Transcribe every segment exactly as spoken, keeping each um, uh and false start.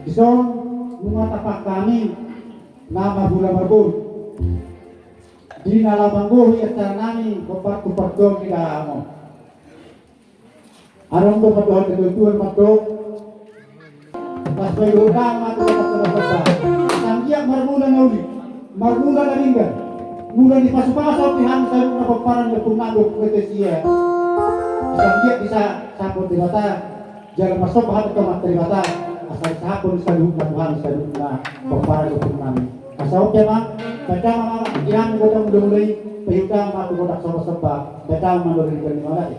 Dison nunga tapasahat hami na marhula marboru. Di na laho manggohi acara nami, hombar tu parjolo di dahamu. Adong do pandohan ni natuatua mandok. Pas bayu hutang mati dapat terasa. Sanggiat marmula na uli, marmula na denggan. Mula ni pasupasu di hami saluhutna pomparan ni ompung nami Ompu Ketua Sia. Sanggiat bisa saput Debata. Jala marsomba hami tu Amanta Debata, asa disahaphon saluhutna tu hami saluhutna pomparan ni ompung nami. Asa on pe ma, bahen damang ma di hami godang mula-mula i, paihut damang ma tu godang somba-somba, bahen damang ma na uli ni mauliate.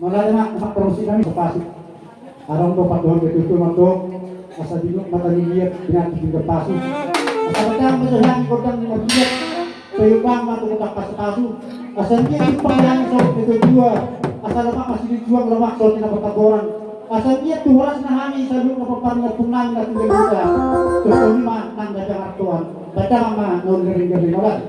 Mauliate ma, ma parmusik nami, so pasu. Adong do pandohan ni natuatua mandok, asa binok mata ni liat, binanti pinggan pasu. Asa bahen damang ma di hami godang ni marliat, paihut damang ma tu godang pasupasu. Asa anggiat jumpang di hami saluhut natuatua. Asa lomak ma silinjuang, lomak so tinapot-tapotan. Asa anggiat tu horas na hami saluhutna pomparan ni ompung nami na tinggal di huta. Tontu i ma nang na jagar tuan. Bahen damang ma na uli ni denggan, mauliate.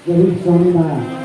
Jadi songon i ma